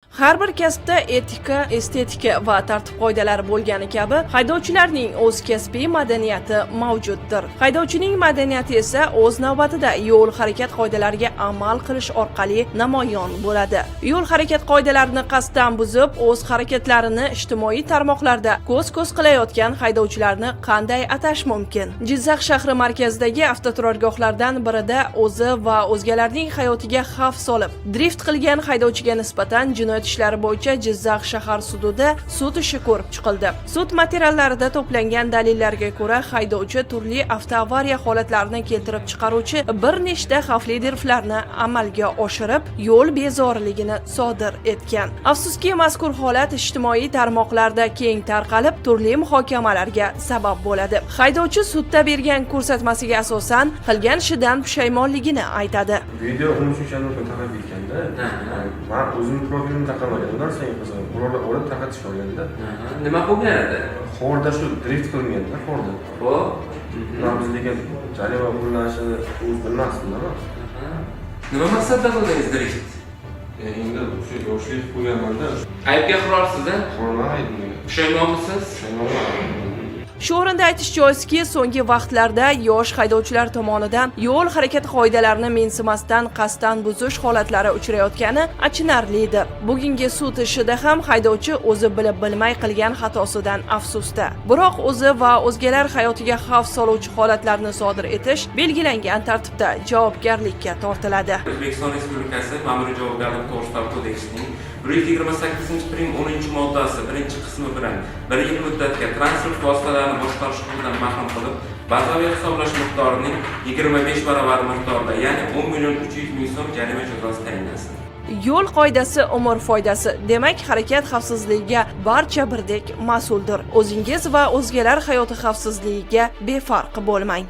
Har bir kasbda etika, estetika va tartib qoidalari bo'lgani kabi, haydovchilarning o'z kasbiy madaniyati mavjuddir. Haydovchining madaniyati esa o'z navbatida yo'l harakat qoidalariga amal qilish orqali namoyon bo'ladi. Yo'l harakat qoidalarini qasddan buzib, o'z harakatlarini ijtimoiy tarmoqlarda ko'z-ko'z qilayotgan haydovchilarni qanday atash mumkin? Jizzax shahri markazidagi avtoturargohlardan birida o'zi va o'zgalarning hayotiga xavf solib, drift qilgan haydovchiga nisbatan jinoyat ishlari bo'yicha Jizzax shahar sudida sud ishi ko'rib chiqildi. Sud materiallarida to'plangan dalillarga ko'ra, haydovchi turli avtoavariya holatlarini keltirib chiqaruvchi bir nechta xavfli driftlarni amalga oshirib, yo'l bezoriligini sodir etgan. Afsuski, mazkur holat ijtimoiy tarmoqlarda keng tarqalib, turli muhokamalarga sabab bo'ladi. Haydovchi sudda bergan ko'rsatmasiga asosan qilgan ishidan pushaymonligini aytadi. Video 13 yanvarda tarqab ketganda, man o'zimni profilimni tarqamagan, u narsaga qiziq. Ular olib tarqatishga olganda. Nima bo'lgan edi? Xorda shu drift qilganda, xorda. Ular biz lekin jarima pullanishini o'zi bilmasdim-da man. Nima maqsadda qildingiz drift? Endi shu yoshlik qilib qo'yganmanda. Aybga iqrorsiz, a? Iqrorman aybimga. Pushaymonmisiz? Pushaymonman. Shu o'rinda aytish joizki, so'nggi vaqtlarda yosh haydovchilar tomonidan yo'l harakati qoidalarini mensimasdan qasddan buzish holatlari uchrayotgani achinarlidir. Bugungi sud ishida ham haydovchi o'zi bilib bilmay qilgan xatosidan afsusda. Biroq o'zi va o'zgalar hayotiga xavf soluvchi holatlarni sodir etish belgilangan tartibda javobgarlikka tortiladi. O'zbekiston Respublikasi Ma'muriy javobgarlik to'g'risidagi kodeksining 128-prim 10-moddasi birinchi qismi bilan 1 yil muddatga transport vositalarini boshqarish huquqidan mahrum qilib, bazaviy hisoblash miqdorining 25 baravari miqdorida, ya'ni 10 million 300 ming so'm jarima jazosi tayinlansin. Yo'l qoidasi umr foydasi. Demak, harakat xavfsizligiga barcha birdek mas'uldir. O'zingiz va o'zgalar hayoti xavfsizligiga befarq bo'lmang.